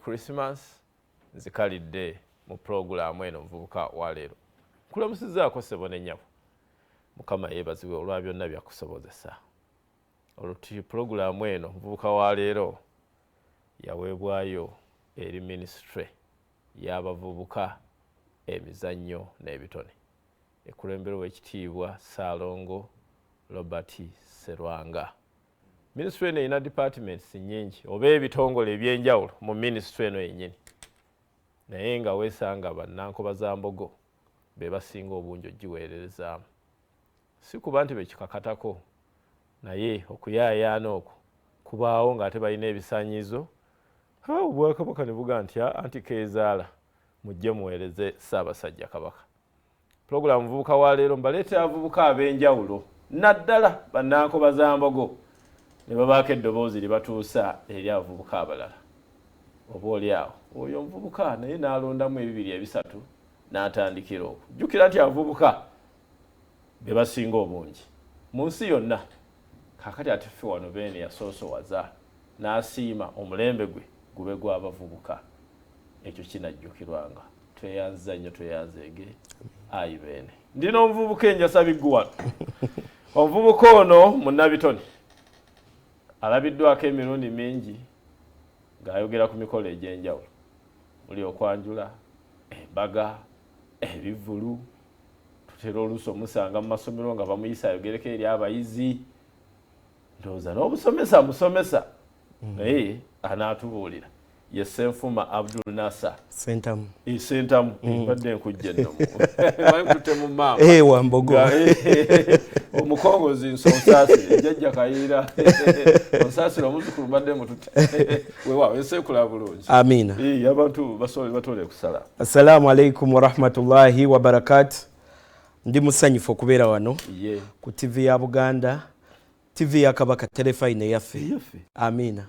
Christmas nzikalidde mu pulogulaamu eno Omuvubuka wa Leero. Nkulamusizaako ssebo ne nnyabo. Mukama yeebazibwe olwa byonna byakusobozesa. Oluti pulogulaamu eno Omuvubuka wa Leero yaweebwayo eri minisitule y'abavubuka, emizannyo n'ebitone ekulemberwa Oweekitiibwa Ssaalongo Robert Sserwanga. Minisitule eno erina departments nnyingi oba ebitongole eby'enjawulo mu minisitule eno yennyini naye nga weesanga Bannankobazambogo be basinga obungi ogiweererezaamu. Si kuba nti bekikakatako naye okuyaayaana okwo kubaawo ng'ate balina ebisaanyizo. Obwakabaka ne buga nti anti keezaala mujje muweereze Ssaabasajja Kabaka. Pulogulaamu Muvubuka wa Leero mbaleetera abavubuka ab'enjawulo naddala Bannankobazambogo ne babaako eddoboozi lye batuusa eri abavubuka abalala. Oba oli awo oyo omuvubuka naye n'alondamu ebibiri ebisatu n'atandikira okwo. Jjukira nti abavubuka be basinga obungi mu nsi yonna. Kaakati ate ffe wano Beene yasoosowaza n'asiima omulembe gwe gube gw'abavubuka. Ekyo kinajjukirwanga. Tweyanziza nnyo, tweyanzeege ayi Beene. Ndi n'omuvubuka enjasa biggu wano. Omuvubuka ono munnabitone alabiddwako emirundi mingi ng'ayogera ku mikolo egy'enjawulo muli okwanjula, embaga, ebivvulu. Tutera oluusi omusanga mu masomero nga bamuyise ayogereko eri abayizi. Ndowooza n'obusomesa musomesa naye anaatubuulira. Ye Ssenfuma Abdul Nasser Sentamu. Sentamu, mbadde nkujja ennomu nkututte mu maama. Wambogo. Omukongozi nsonsaasire jjajja Kayiira, onsaasire omuzukulu mbadde mututte. Weewaawo, ensi ekula bulungi. Amiina. Abantu basobole batole kusala. Assalamu alaikum warahmatullahi wabarakatu. Ndi musanyufu okubeera wano ku TV ya Buganda, TV ya Kabaka, terefayina eyaffe. Amiina.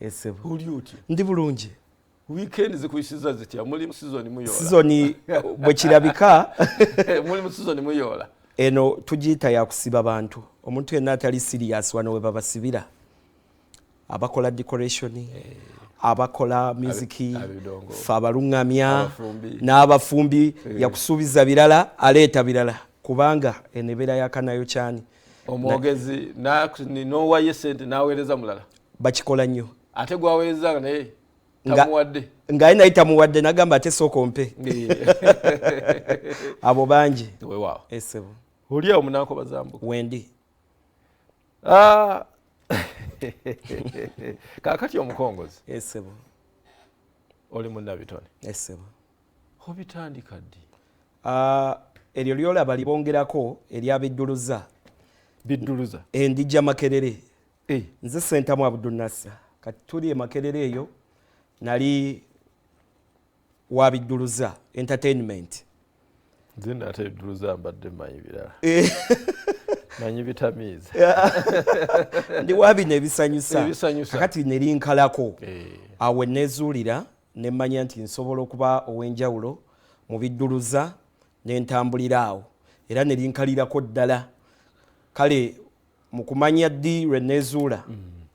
Esebo. Oli otya? Ndi bulungi. Weekend zikuyisiza zitya? Muli mu season muyoola? Season bwe kirabika. Muli mu season muyoola. Eno tugiyita ya kusiba bantu. Omuntu yenna atali serious wano we babasibira. Abakola decoration, abakola music, fe abaluŋŋamya n'abafumbi, yakusuubiza birala aleeta birala, kubanga eno ebeera yakanayo kyani. Omwogezi n'owaye sente n'aweereza mulala. Bakikola nnyo. Ate gwaweereza nga naye tamuwadde. Nga naye tamuwadde, nagamba ate sooka ompe. Abo bangi. Weewaawo. Esebo. Oli awo Munankoba-Zambogo. Wendi. Kaakati omukongozi. Esebo. Oli munnabitone. Esebo. Obitandika ddi? Eryo lyolaba libongerako eryabidduluza. Bidduluza? Ndijja Makerere. Nze Sentamu Abdul Nasser. Kati tuli e Makerere eyo nali wa bidduluza entertainment. Nze nate bidduluza mbadde mmanyi birala. Manyi bitamiiza. Ndi wa bino ebisanyusa. Ebisanyusa. Kakati ne linkalako. Awo nezuulira ne mmanya nti nsobola okuba ow'enjawulo mu bidduluza ne ntambulira awo. Era ne linkalirako ddala. Kale mu kumanya ddi lwe neezuula,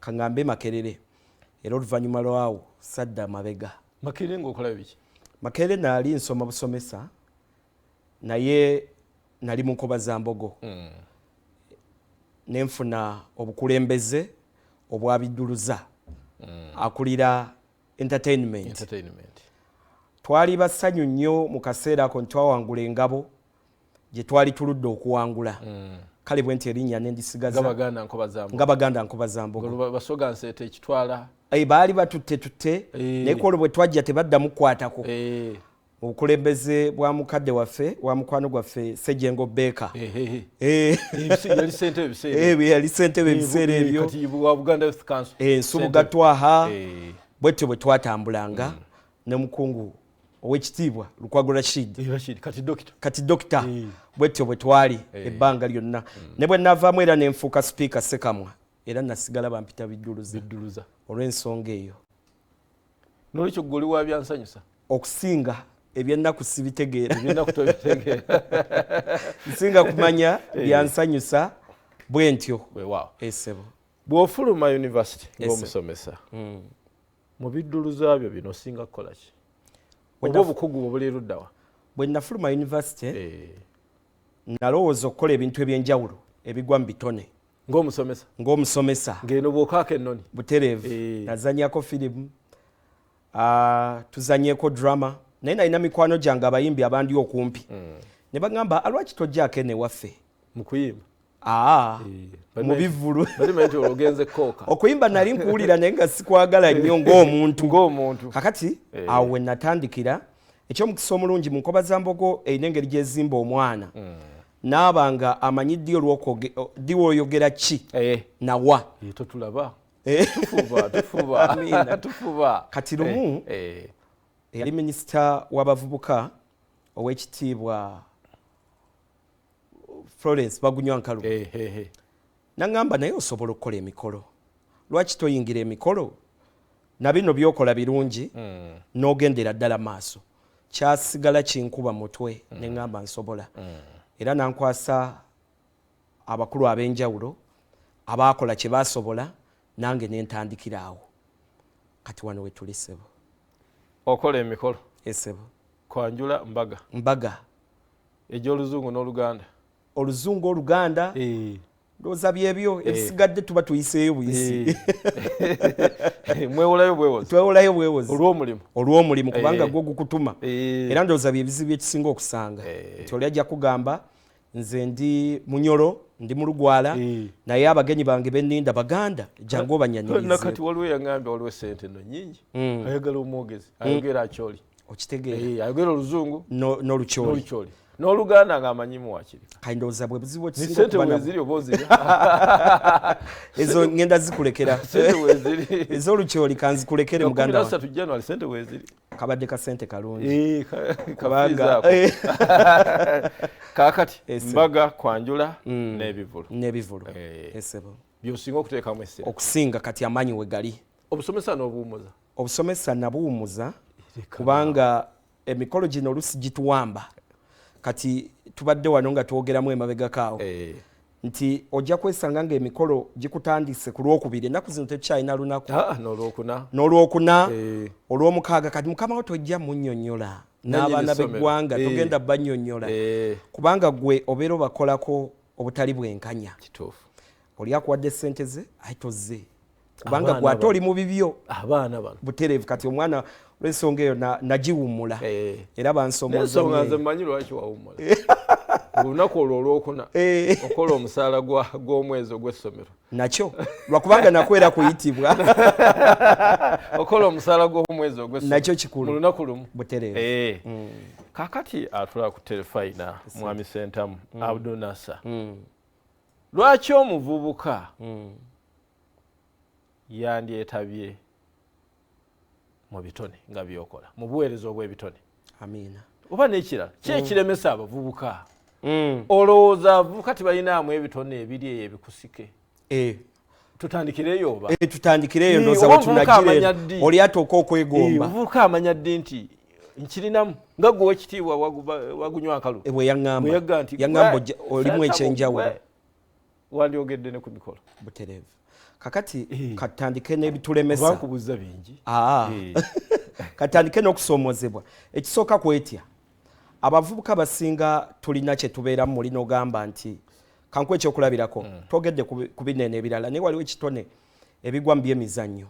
kaŋŋambe Makerere. Era oluvannyuma lwawo sadda mabega. Makerere ng'okola biki? Makerere naali nsoma busomesa, naye nali mu Nkobazambogo. Ne nfuna obukulembeze obwa bidduluza. Akulira entertainment. Entertainment. Twali basanyu nnyo mu kaseera ako ntwawangula engabo gye twali tuludde okuwangula. Kale bwe nti erinnya ne ndisigaza. Nga Baganda Nkobazambogo. Nga Baganda Nkobazambogo. Basoga nseeta ekitwala. Baali batutte tutte, naye ku olwo bwe twajja tebaddamu kukwatako. Mu bukulembeze bwa mukadde waffe, wa mukwano gwaffe Sejjengo Baker. Yali ssentebe ebiseera ebyo. Yali ssentebe ebiseera ebyo. Kati wa Buganda Youth Council. Nsubuga Twaha. Bwetyo bwe twatambulanga ne mukungu owekitiibwa Lukwago Rashid. Rashid, kati dokita. Kati dokita. Bwetyo bwe twali ebbanga lyonna. Ne bwe navaamu era ne nfuuka sipiika Ssekamwa, era nasigala bampita Bidduluza. Bidduluza. Olw'ensonga eyo. N'olwekyo ggwe oli wa byansanyusa? Okusinga ebyennaku sibitegeera. Ebyennaku tobitegeera. Nsinga kumanya byansanyusa bwe ntyo. Weewaawo. Esebo. Bw'ofuluma university ng'omusomesa, Mu bidduluza byo bino osinga kukola ki? Oba obukugu obuli luddawa? Bwe nafuluma university, nalowooza okukola ebintu ebyenjawulo ebigwa mu bitone. Ng'omusomesa? Ng'omusomesa. Ng'eno bw'okaaka ennoni. Butereevu. Nazanyako firimu, tuzanyeeko drama, naye nalina mikwano gyange abayimbi abandi okumpi, ne bagamba, "Lwaki tojjaako eno ewaffe?" Mu kuyimba? Aa, mu bivvulu. Bali nti ogenze kooka. Okuyimba nali nkuwulira, naye nga sikwagala nnyo ng'omuntu. Ng'omuntu. Kakati awo we natandikira. Ekyomukisa omulungi, mu Nkoba za Mbogo erina engeri gyezimba omwana, naaba nga amanyi ddi ddi woyogera ki nawa. Totulaba, tufuba, tufuba. Amiina. Tufuba. Kati lumu eyali minisita w'abavubuka, ow'ekitiibwa Florence Bagunywa Nkalu, naŋŋamba, "Naye osobola okukola emikolo, lwaki toyingira emikolo? Na bino byokola birungi, n'ogendera ddala maaso." Kyasigala kinkuba mutwe, ne ŋŋamba nsobola. Era nankwasa abakulu ab'enjawulo abaakola kye baasobola, nange ne ntandikira awo. Kati wano we tuli, ssebo. Okola emikolo? Esebo. Kwanjula, mbaga? Mbaga. Egy'oluzungu n'Oluganda? Oluzungu, Oluganda. Ndowooza byebyo, ebisigadde tuba tuyiseeyo buyisi. Mwewolayo bwewozi. Twewolayo bwewozi. Olw'omulimu. Olw'omulimu, kubanga gwo gukutuma. Era ndowooza byebizibu byekisinga okusanga, nti oli ajja kugamba, "Nze ndi Munyolo, ndi Mulugwala, naye abagenyi bange benninda Baganda, jangu obanyanyirize." Nakati waliwo yaŋambye, waliwo esente no nyingi, ayagala omwogezi ayogera Akyoli. Okitegeera? Ayogera Oluzungu n'Olukyoli. N'Olukyoli n'Oluganda ng'amanyimu wakiri. Kati ndowooza bwe buzibu Ni ekisinga sente okuba nabwo. weeziri oba ozirya? Ezo ngenda zikulekera. Sente weeziri. Ez'Olukyoli kanzikulekere, muganda wange. 13 January, sente weeziri. Kabadde ka sente kalungi. Kubanga Kubanga kaakati Ese. mbaga, kwanjula n'ebivulu. N'ebivulu, esebo. Byosinga okuteekamu essira? Okusinga kati amaanyi we gali. Obusomesa n'obuwumuza? Obusomesa nabuwumuza, kubanga emikolo gino olusi gituwamba. Kati tubadde wano nga twogeramu emabegako awo, nti ojja kwesanga ng'emikolo gikutandise ku Lwokubiri. Ennaku zino tetukyalina lunaku. Ah, n'Olwokuna. N'Olwokuna, Olwomukaaga. Kati mukama wo tojja munnyonnyola n'abaana Nannyini b'eggwanga, ssomero. togenda bannyonnyola, kubanga gwe obeera obakolako obutali bwenkanya. Oli akuwadde sente ze, aye tozze, kubanga Abaana gwe ate bano. oli mu bibyo. Abaana bano. Butereevu. Kati omwana, olw'ensonga eyo nagiwummula, era bansomooza N'ensonga nnyo. Nze mmanyi lwaki wawummula. Olunaku olwo Olwokuna okola omusaala gw'omwezi ogw'essomero. Nakyo lwakubanga nakwera kuyitibwa. Okola omusaala gw'omwezi ogw'essomero Nakyo kikulu. mu lunaku lumu. Butereevu. Kakati atula ku terefayina, Mwami Sentamu Abdunasa, lwaki omuvubuka yandyetabye mu bitone nga byokola, mu buweereza obw'ebitone? Amiina. Oba n'ekirala, ki ekiremesa abavubuka? Olowooza abavubuka tebalinaamu ebitone ebiri eyo ebikusike? Tutandikireyo oba? Tutandikireyo. Ndowooza Oba omuvubuka wetunagira amanya eno. ddi? Oli atuuka okwegomba. Omuvubuka amanya ddi nti nkirinamu, nga gwe owekitiibwa Wagunywa Nkalu Bwe yaŋŋamba. Bwe yagga nti, Yaŋŋamba, "Olimu Sentamu, ekyenjawulo." Wandyogedde ne ku mikolo. Butereevu. Kakati katutandike n'ebitulemesa. Oba nkubuuza bingi? Aa. Katandike n'okusoomozebwa. Ekisooka, kwetya. Abavubuka basinga tulina kye tubeeramu muli n'ogamba nti, kankuwa ekyokulabirako, twogedde ku binene ebirala, naye waliwo ekitone ebigwa mu byemizannyo,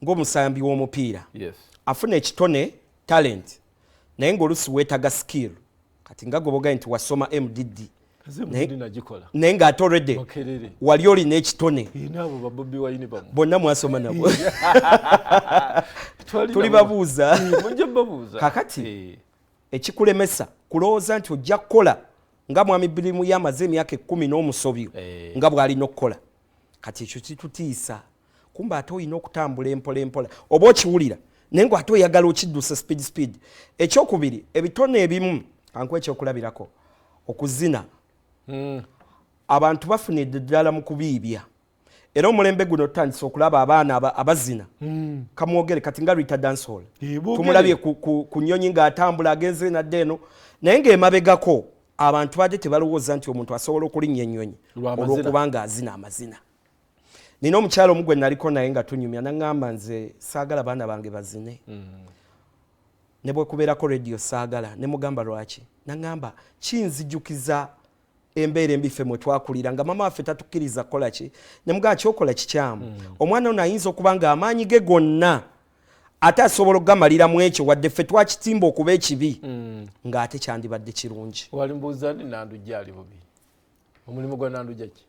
ng'omusambi w'omupiira afuna ekitone, talent, naye ng'olusi weetaga skill. Kati nga gwe bogaye nti wasoma MDD, Nze MDD nagikola. Naye ng'ate already Makerere. wali olina ekitone. N'abo ba Bobi Wine bamu. Bonna mwasoma nabo. Twali Tuli nabo. babuuza. Mujja babuuza. Kakati ekikulemesa kulowooza nti ojja kukola nga mwami Birimu yamaze emyaka 10 n'omusobyo nga bw'alina okukola. Kati ekyo kitutiisa, kumba ate olina okutambula empola empola, oba okiwulira, naye nga ate oyagala okiddusa speed speed. Ekyokubiri, ebitone ebimu, kankuwa ekyokulabirako, okuzina, abantu bafunidde ddala mu kubiibya. Era omulembe guno tutandise okulaba abaana abazina. Kamwogere kati nga Rita Dancehall. Boogere. Tumulabye ku nnyonyi ng'atambula agenze nadde eno, naye ng'emabegako abantu badde tebalowooza nti omuntu asobola okulinnya ennyonyi Lw'amazina. olw'okuba ng'azina amazina. Nina omukyalo omu gwe naliko naye nga tunyumya, naŋŋamba, "Nze saagala baana bange bazine, ne bwekubeerako rediyo saagala." Ne mugamba, "Lwaki?" Naŋŋamba, "Kinzijukiza embeera embi ffe mwe twakulira, nga mama waffe tatukkiriza kukola ki." Ne mugamba, "Kyokola kikyamu. Omwana ono ayinza okuba nga amaanyi ge gonna ate asobola okugamalira mu ekyo, wadde ffe twakitimba okuba ekibi, ng'ate kyandibadde kirungi." Wali mbuuza ndi Nandujja ali bubi, omulimu gwa Nandujja ki?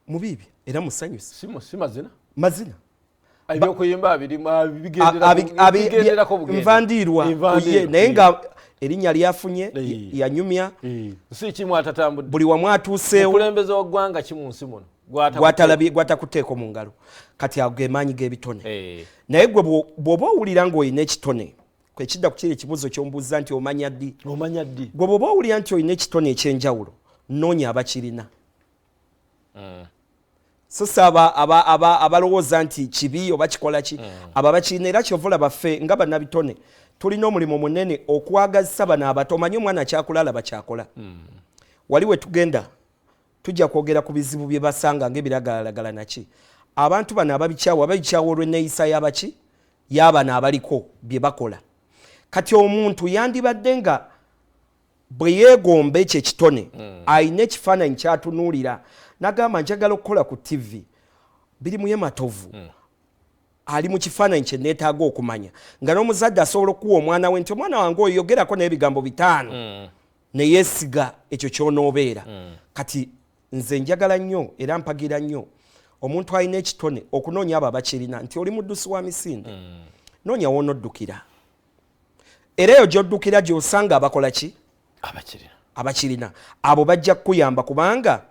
Mubiibi era musanyusa. Si mazina? Mazina. Ebyokuyimba birimu bigenderako bugende. Nvandiirwa. Envandiirwa. Ye, naye nga erinnya lyafunye, yanyumya. Nsi kimu atatambudde. Buli wamu atuuseewo. Omukulembeze wa ggwanga ki mu nsi muno Gwatalabye, gwatakuteeko mu ngalo. Kati ago ge maanyi g'ebitone. Naye gwe bw'oba owulira ng'olina ekitone, kwekidda ku kiri ekibuuzo kyombuuza nti omanya ddi? Omanya ddi? Gwe bw'oba owulira nti olina ekitone ekyenjawulo, noonya abakirina, so si abalowooza nti kibi oba kikola ki. Abo abakirina. Era kyova olaba ffe nga bannabitone tulina omulimu munene okwagazisa bano abato. Omanyi omwana kyakula alaba kyakola. Wali we tugenda tujja kwogera ku bizibu bye basanga ng'ebiragalalagala naki. Abantu bano ababikyawa babikyawa olw'enneeyisa y'abaki, y'abano abaliko bye bakola. Kati omuntu yandibadde nga bwe yeegomba ekyo ekitone, ayina ekifaananyi kyatunuulira nagamba, "Njagala okukola ku TV, biri muye matovu, ali mu kifaananyi kye neetaaga okumanya." Nga n'omuzadde asobola okuwa omwana we nti, "Omwana wange oyo, yogerako n'ebigambo 5," neyeesiga ekyo ky'onoobeera. Kati nze njagala nnyo era mpagira nnyo omuntu alina ekitone okunoonya abo abakirina, nti oli muddusi wa misinde, noonya woonoddukira, era eyo gy'oddukira gy'osanga abakola ki? Abakirina. Abakirina. Abo bajja kukuyamba, kubanga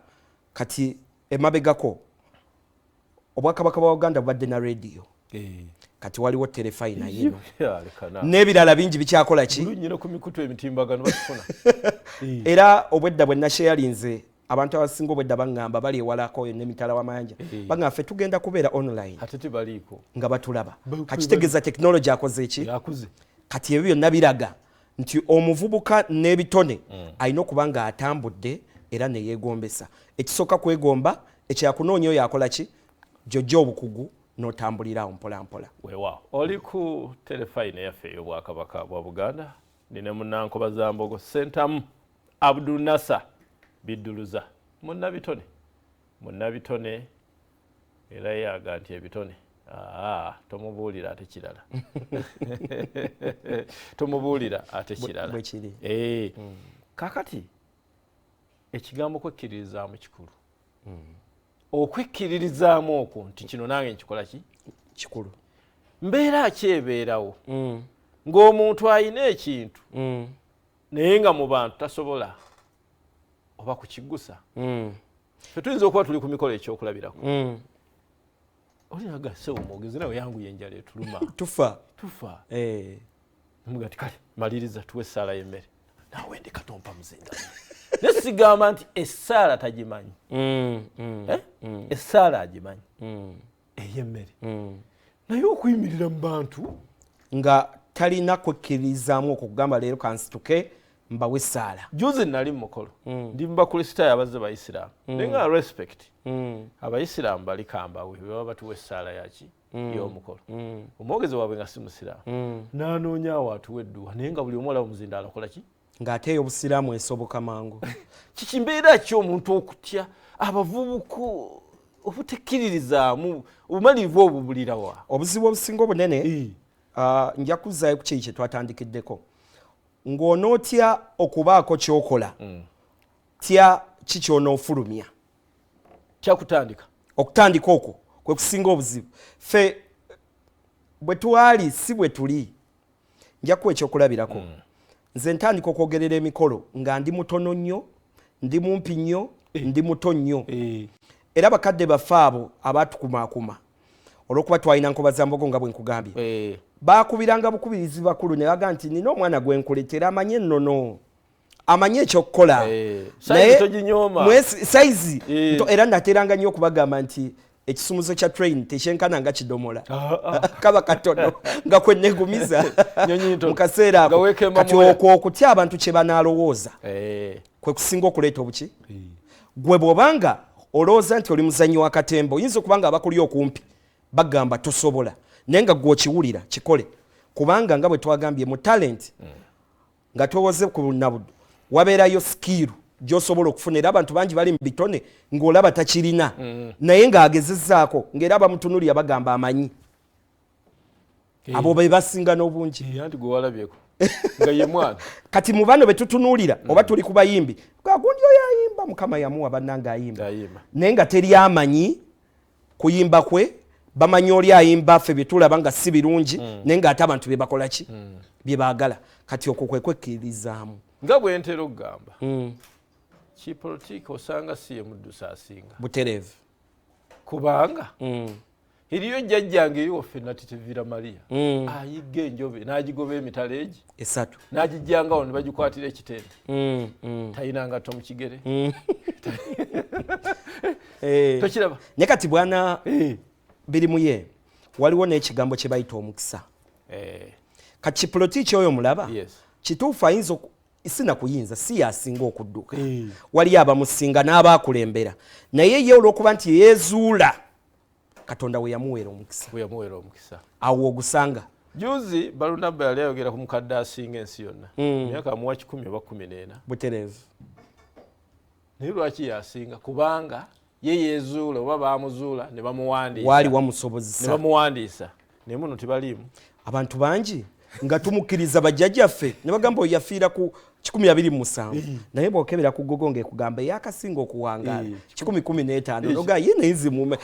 kati emabegako Obwakabaka bwa Uganda bubadde na rediyo, kati waliwo terefayina yino n'ebirala bingi bikyakola ki. Nyina ku mikutu emitimbagano bakifuna. Era obwedda bwe nasheyalinze, abantu abasinga obwedda baŋŋamba bali ewalako n'emitala w'amayanja, baŋŋamba, "Ffe tugenda kubeera online." Ate tebaliiko. Nga batulaba. Kakitegeeza tekinologi akoze eki? Yakuze. Kati ebyo byonna biraga nti omuvubuka n'ebitone alina okuba nga atambudde era neyeegombesa. Ekisooka kwegomba, ekyakunoonya oyo akola ki, gyojja obukugu n'otambulira awo mpola mpola. Weewaawo, oli ku terefayina yaffe ey'Obwakabaka bwa Buganda, nina Munnankoba za Mbogo Sentamu Abdunasa Bidduluza, munnabitone, munnabitone, era yaga nti ebitone, aa, tomubuulira ate kirala, tomubuulira ate kirala. Bwe kiri. Kakati ekigambo kwekkiririzaamu kikulu, okwekkiririzaamu okwo nti kino nange nkikola ki? Kikulu. Mbeera ki ebeerawo ng'omuntu alina ekintu, naye nga mu bantu tasobola oba kukiggusa? Fe tuyinza okuba tuli ku mikolo, ekyokulabirako, olinaga, "Sebo mwogezi, nawe yanguye, enjala etuluma." Tufa. Tufa. Muga ti, "Kale maliriza, tuwe essaala y'emmere." Naawe ndeka tompa muzinda, naye sigamba nti essaala tagimanyi. Eh? Essaala agimanyi ey'emmere, naye okuyimirira mu bantu nga talina kwekkiririzaamu okwo kugamba, "Leero kansituke mbawe essaala." Juzi nali mu mukolo, ndi mu Bakristaayo, abazze Bayisiraamu, naye nga respect Abayisiraamu bali kambawe bwe baba batuwa essaala yaki y'omukolo. Omwogezi waabwe nga si musiraamu, n'anoonya awo atuwa edduwa, naye nga buli omu olaba omuzindaalo akola ki? Ng'ate eyo obusiraamu esoboka mangu. Kiki, mbeera ki omuntu okutya, abavubuka obutekkiririzaamu, obumalirivu obwo bulirawa? Obuzibu obusinga obunene, nja kuzzaayo ku kiri kye twatandikiddeko, ng'onootya okubaako kyokola, tya ki kyonoofulumya. Kyakutandika. Okutandika okwo kwe kusinga obuzibu. Ffe bwe twali si bwe tuli. Nja kuwa ekyokulabirako. Nze ntandika okwogerera emikolo nga ndi mutono nnyo, ndi mumpi nnyo, ndi muto nnyo. Era bakadde baffe abo abatukumaakuma, olwokuba twalina nkoba za mbogo nga bwe nkugambye, bakubiranga bukubirizi bakulu ne baga nti, "Nina omwana gwe nkuletera, amanye ennono, amanye ekyokukola." Size toginyooma. Size era nateranga nnyo okubagamba nti ekisumuzo kya train tekyenkana nga kidomola. Kaba katono nga kwenegumiza Nyonyi ntono. mu kaseera Nga ako. weekemba Kati mwoya. okwo okutya abantu kye banaalowooza kwe kusinga okuleeta obuki. Gwe bw'obanga Olowooza nti oli muzannyi wa katemba, oyinza okuba nga abakuli okumpi bagamba tosobola, naye nga gwe okiwulira kikole, kubanga nga bwe twagambye mu talent nga twewoze ku Nabuddu, wabeerayo skill gyosobola okufuna. Era abantu bangi bali mu bitone ng'olaba takirina, naye ng'agezezzaako, ng'era abamutunulira bagamba amanyi. Abo be basinga n'obungi. Anti gwe walabyeko nga ye mwana. Kati mu bano be tutunuulira, oba tuli ku bayimbi, gagundi oyo ayimba, Mukama yamuwa, bannange ayimba, ayimba, naye nga teri amanyi kuyimba kwe. Bamanyi oli ayimba, ffe bye tulaba nga si birungi, naye ng'ate abantu bye bakola ki bye baagala. Kati okwo kwe kwekkiririzaamu. Nga bwe ntera okugamba, kipolitiiki osanga si ye muddusi asinga. Butereevu. Kubanga eriyo jjajjange eri waffe Natitevira Maria, ayigga enjobe n'agigoba emitala egi esatu, n'agijjangawo ne bagikwatira ekitende. Talina ngatto mu kigere. Tokiraba? Naye kati bwana biri muye, waliwo n'ekigambo kye bayita omukisa. Kati kipolitiiki oyo mulaba, kituufu ayinza sinakuyinza si yasinga okudduka, waliyo abamusinga n'abaakulembera, naye ye olw'okuba nti yeezuula, Katonda we yamuweera omukisa. Bwe yamuweera omukisa. Awo ogusanga. Juzi Balunabba yali ayogera ku mukadde asinga ensi yonna, emyaka amuwa 100 oba 14. Butereevu. Naye lwaki yasinga? Kubanga ye yeezuula oba bamuzuula ne bamuwandiisa. Waali ne wamusobozesa. Bamuwandiisa, naye muno tebaliimu. Abantu bangi nga tumukkiriza, bajjajjaffe ne bagamba oyo yafiira ku 127, naye bwokebera ku Google ng'ekugamba eyakasinga okuwangaala 115. Noga ye naye zimume,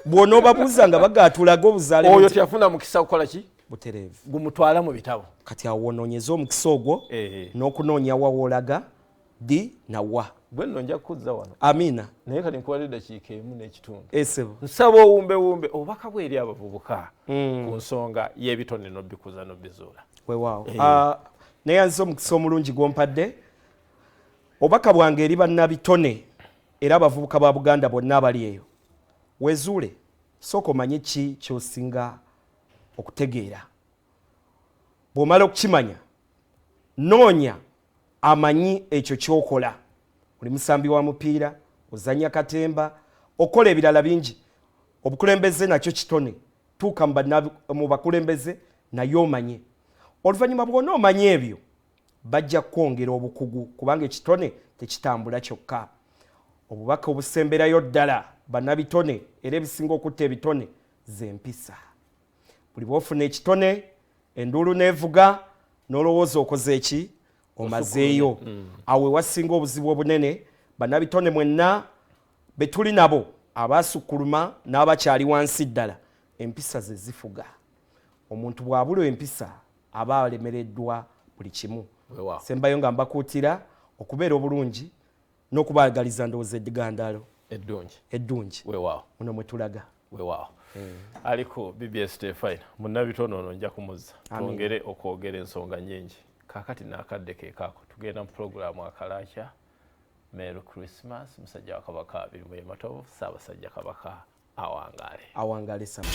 bw'onoobabuuza nga bagatulaga obuzaale oyo buti- teyafuna mukisa kukola ki? Butereevu. Gumutwala mu bitabo. Kati awo wonoonyeza omukisa ogwo n'okunoonya wawoolaga di nawa. Gwe nno nja kukuzza wano. Amiina. Naye kati nkuwadde eddakiika emu n'ekitundu. Esebo. Nsaba owumbewumbe obubaka bwe eri abavubuka ku nsonga y'ebitone n'obikuza n'obizuula. Weewaawo. Ah, neyanzisa omukisa omulungi gwompadde. Obubaka bwange eri bannabitone era abavubuka ba Buganda bonna abali eyo, wezuule, sooka omanye ki kyosinga okutegeera. Bw'omala okukimanya, noonya amanyi ekyo kyokola. Oli musambi wa mupiira, ozanya katemba, okola ebirala bingi, obukulembeze nakyo kitone, tuuka mu bakulembeze naye omanye. Oluvannyuma bw'ona omanye ebyo, bajja kukwongera obukugu, kubanga ekitone tekitambula kyokka. Obubaka obusemberayo ddala, bannabitone, era ebisinga okutta ebitone z'empisa. Buli bw'ofuna ekitone, enduulu n'evuga, n'olowooza okoze eki, omazeeyo. Awo ewasinga obuzibu obunene. Bannabitone mwenna betuli nabo, abaasukkuluma n'abakyali wansi ddala, empisa ze zifuga. Omuntu bw'abulwa empisa aba alemereddwa buli kimu. Sembayo nga mbakuutira okubeera obulungi n'okubaagaliza, ndowooza, eddigandaalo eddungi. Eddungi. Weewaawo. Muno mwe tulaga. Weewaawo. Aliko BBS Terefayina munnabitone ono, nja kumuzza twongere okwogera ensonga nnyingi. Kaakati n'akadde ke kaako, tugenda mu pulogulaamu Akalakya. Merry Christmas. Musajja wa Kabaka Birimu Matovu, Ssaabasajja Kabaka awangaale. Awangaale sama.